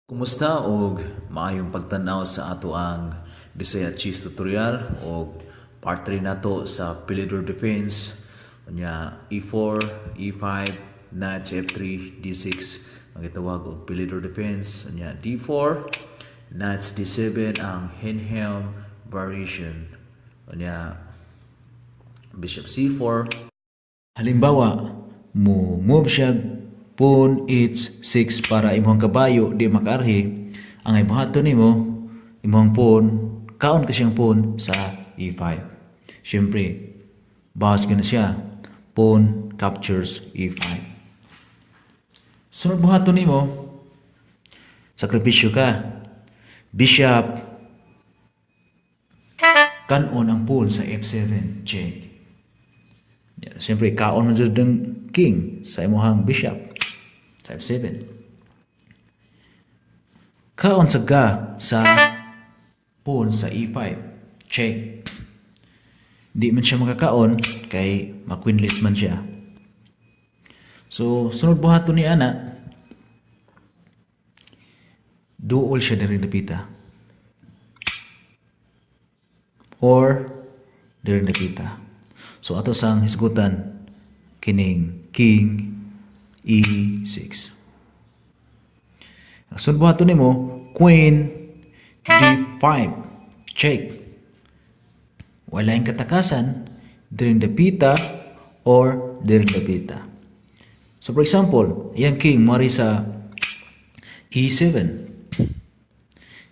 Kumusta og maayong pagtan-aw sa ato ang Bisaya Chess Tutorial og part 3 nato sa Philidor Defense. Unya E4, E5, Knight F3, D6 ang gitawag og Philidor Defense. Unya D4, Knight D7 ang Henhelm variation. Unya Bishop C4. Halimbawa, mo move siya pawn h6 para imong kabayo di makaarhi. Ang ibuhaton nimo, imong pawn, kaon ka siyang pawn sa e5. Siyempre, bawas na siya. Pawn captures e5. Sunod buhaton nimo, sakripisyo ka. Bishop kanon ang pawn sa f7, check. Yeah, siyempre, kaon man jud ang king sa imuhang bishop sa f7. Kaon sa ga sa pawn sa e5. Check. Di man siya makakaon kay ma-queenless man siya. So, sunod buhaton ni ana, duol siya diri dapita. Or diri dapita. So ato sang hisgutan kining king E6. Sunod buhaton nimo, queen D5. Check. Wala yung katakasan diri dapita or diri dapita. So for example, iyang king mari sa E7.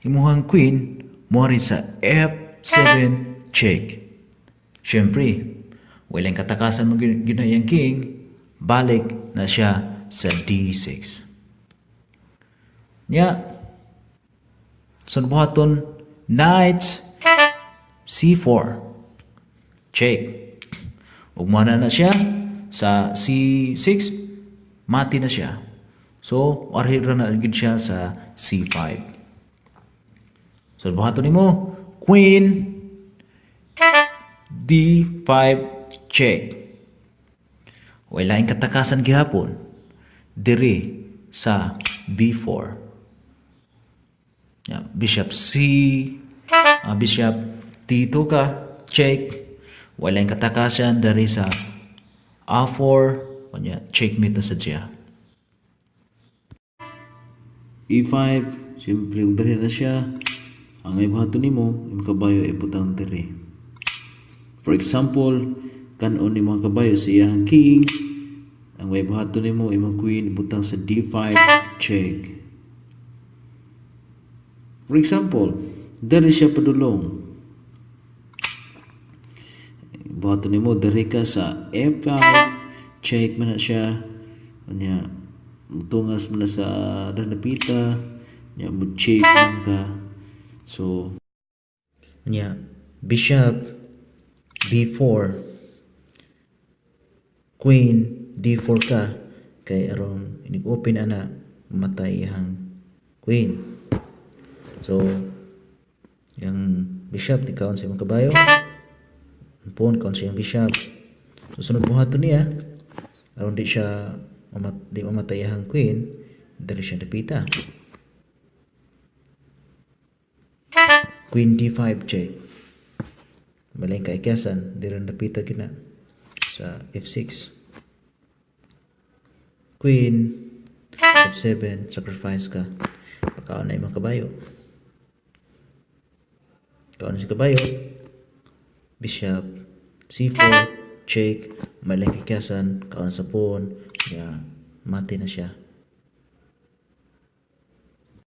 Imuhang queen mori sa F7, check. Siyempre, walang katakasan mo gyud na iyang king, balik na siya sa D6. Nya, sunod buhaton, knight C4. Check. Ug na siya sa C6, mati na siya. So, arhi ra na gyud siya sa C5. So, buhaton nimo, queen D5, check. Wala yung katakasan gihapon diri sa B4. Yeah, bishop C, bishop D2 ka, check. Wala yung katakasan diri sa A4, kunya checkmate na sa siya. E5, siyempre kung diri na siya, ang ibuhaton nimo, imong kabayo ibutang diri. For example, kanon nimo ang kabayo sa iyang king, ang may buhaton nimo, imong queen ibutang sa D5, check. For example, diri siya padulong. Buhaton nimo, diri ka sa F5, check man na siya. Unya, mutungas mo na sa diri napita, nya mo check man ka. So, Nya, bishop B4, queen D4 ka kay aron inig-open ana matay iyang queen. So, yung bishop tikaon sa imong kabayo. Ang pawn kaon sa iyang bishop. So, sunod buhaton niya aron di siya di mamatay iyang queen, diri siya dapita. Queen D5, check. Maling kaikyasan, di rin napita gina sa F6. Queen F7, sacrifice ka. Pakaon na imong kabayo. Kaon na si kabayo. Bishop C4, check. Maling kaikyasan, kaon sa pawn. Ya, mati na siya.